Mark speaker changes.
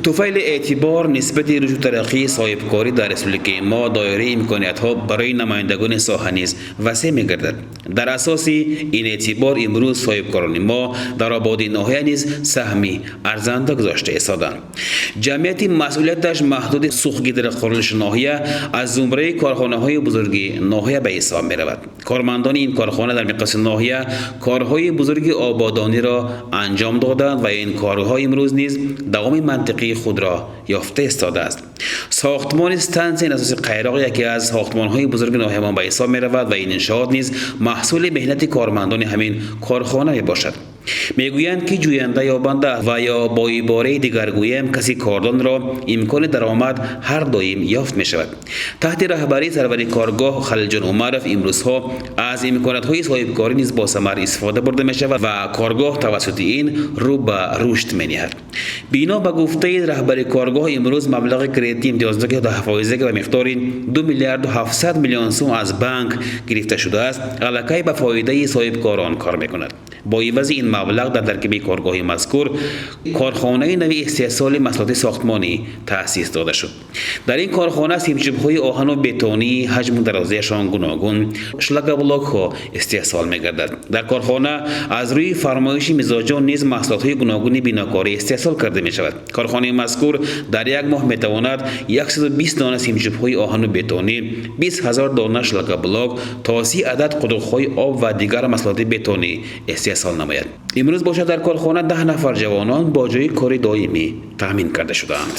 Speaker 1: Туфайли эътибор нисбати рушду тараққии соҳибкорӣ дар республикаи мо доираи имкониятҳо барои намояндагони соҳа низ васеъ мегардад. Дар асоси ин эътибор имрӯз соҳибкорони мо дар ободии ноҳия низ саҳми арзанда гузошта истоданд. Ҷамъияти масъулияташ маҳдуди Суғдгидроқурилиши ноҳия аз зумраи корхонаҳои бузурги ноҳия ба ҳисоб меравад. Кормандони ин корхона дар миқёси ноҳия корҳои бузурги ободониро анҷом доданд ва ин корҳо имрӯз низ давоми мантиқии худро ёфта истодааст. Сохтмони стансияи насоси Қайроқ яке аз сохтмонҳои бузурги ноҳиямон ба ҳисоб меравад ва ин иншоот низ маҳсули меҳнати кормандони ҳамин корхона мебошад. Мегӯянд, ки ҷӯянда ёбанда ва ё бо ибораи дигар гӯям, каси кордонро имкони даромад ҳар доим ёфт мешавад. Таҳти раҳбарии сарвари коргоҳ Халилҷон Умаров имрӯзҳо аз имкониятҳои соҳибкорӣ низ босамар истифода бурда мешавад ва коргоҳ тавассути ин рӯ ба рушд мениҳад. Бино ба гуфтаи раҳбари коргоҳ, имрӯз маблағи кредити имтиёзноки 10-фоиза, ки ба миқдори 2 миллиарду 700 миллион сум аз банк гирифта шудааст, аллакай ба фоидаи соҳибкорон кор мекунад. Бо ивази ин маблағ дар таркиби коргоҳи мазкур корхонаи нави истеҳсоли маҳсулоти сохтмонӣ таъсис дода шуд. Дар ин корхона симчӯбҳои оҳану бетонии ҳаҷму дарозияшон гуногун, шлакоблокҳо истеҳсол мегардад. Дар корхона аз рӯи фармоиши мизоҷон низ маҳсулотҳои гуногуни бинокорӣ истеҳсол карда мешавад. Корхонаи мазкур дар як моҳ метавонад 120 дона симчӯбҳои оҳану бетонӣ, 20 ҳазор дона шлакоблок, то 30 адад қудуқҳои об ва дигар маҳсулоти бетонӣ истеҳсол намояд. Имрӯз бошад, дар корхона 10 нафар ҷавонон бо ҷойи кори доимӣ таъмин карда шудаанд.